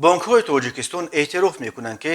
Бонкҳои Тоҷикистон эътироф мекунанд, ки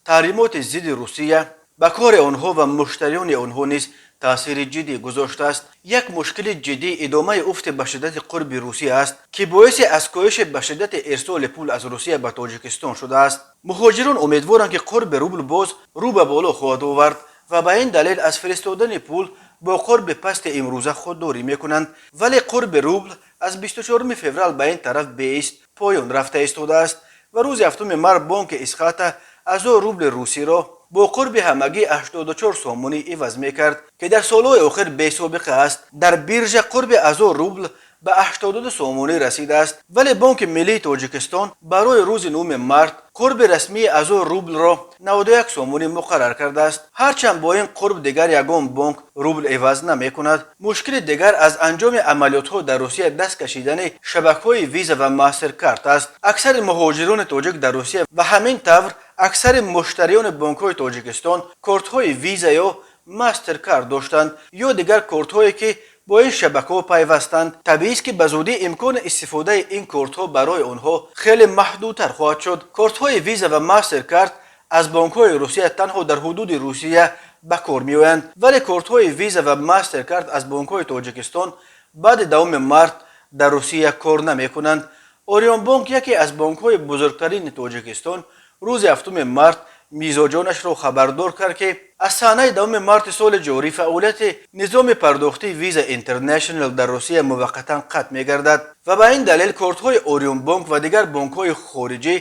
таҳримоти зидди Русия ба кори онҳо ва муштариёни онҳо низ таъсири ҷиддӣ гузоштааст. Як мушкили ҷиддӣ идомаи уфти ба шиддати қурби Русия аст, ки боиси аз коҳиши ба шиддати ирсоли пул аз Русия ба Тоҷикистон шудааст. Муҳоҷирон умедворанд, ки қурби рубл боз рӯ ба боло хоҳад овард ва ба ин далел аз фиристодани пул бо қурби пасти имрӯза худдорӣ мекунанд. Вале қурби рубл аз 24 феврал ба ин тараф беист поён рафта истодааст ва рӯзи 7 март бонки Эсхата 1000 рубли русиро бо қурби ҳамагӣ 84 сомонӣ иваз мекард, ки дар солҳои охир бесобиқа аст. Дар биржа қурби 1000 рубл ба 82 сомонӣ расидааст. Вале Бонки Миллии Тоҷикистон барои рӯзи 9 март қурби расмии 1000 рублро 91 сомонӣ муқаррар кардааст. Ҳарчанд бо ин қурб дигар ягон бонк рубл иваз намекунад. Мушкили дигар аз анҷоми амалиётҳо дар Русия даст кашидани шабакаҳои Виза ва Мастеркарт аст. Аксари муҳоҷирони тоҷик дар Русия ва ҳамин тавр аксари муштариёни бонкҳои Тоҷикистон кортҳои Виза ё Мастеркарт доштанд ё дигар кортҳое, ки бо ин шабакаҳо пайвастанд. Табиист, ки ба зудӣ имкони истифодаи ин кортҳо барои онҳо хеле маҳдудтар хоҳад шуд. Кортҳои Виза ва Мастеркарт аз бонкҳои Русия танҳо дар ҳудуди Русия ба кор меоянд. Вале кортҳои Виза ва Мастеркарт аз бонкҳои Тоҷикистон баъди 10 март дар Русия кор намекунанд. Ориёнбонк, яке аз бонкҳои бузургтарини Тоҷикистон, рӯзи 7 март мизоҷонашро хабардор кард, ки аз санаи 10 марти соли ҷорӣ фаъолияти низоми пардохтии Виза Интернешнл дар Русия муваққатан қатъ мегардад ва ба ин далел кортҳои Ориёнбонк ва дигар бонкҳои хориҷӣ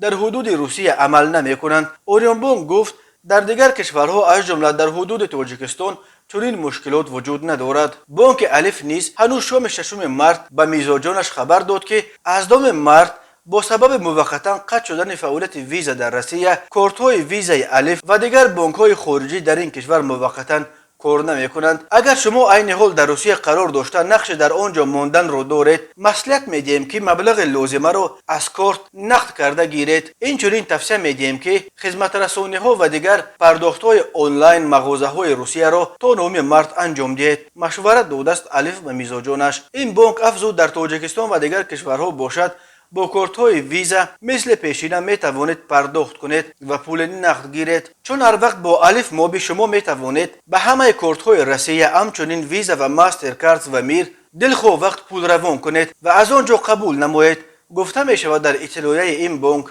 дар ҳудуди Русия амал намекунанд. Ориёнбонк гуфт, дар дигар кишварҳо, аз ҷумла дар ҳудуди Тоҷикистон, чунин мушкилот вуҷуд надорад. Бонки Алиф низ ҳанӯз шоми 6 март ба мизоҷонаш хабар дод, ки аз 10 март бо сабаби муваққатан қатъ шудани фаъолияти Виза дар Россия кортҳои Визаи Алиф ва дигар бонкҳои хориҷӣ дар ин кишвар муваққатан кор намекунанд. Агар шумо айни ҳол дар Русия қарор дошта, нақши дар он ҷо монданро доред, маслиҳат медиҳем, ки маблағи лозимаро аз корт нақд карда гиред. Инчунин тавсия медиҳем, ки хизматрасониҳо ва дигар пардохтҳои онлайн мағозаҳои Русияро то 9 март анҷом диҳед, машварат додааст Алиф ба мизоҷонаш. Ин бонк афзуд, дар Тоҷикистон ва дигар кишварҳо бошад, бо кортҳои Виза мисли пешина метавонед пардохт кунед ва пули нақд гиред, чун ҳар вақт бо Алиф Моби шумо метавонед ба ҳамаи кортҳои Россия, ҳамчунин Виза ва Мастеркард ва Мир дилхоҳ вақт пул равон кунед ва аз он ҷо қабул намоед, гуфта мешавад дар иттилоияи ин бонк.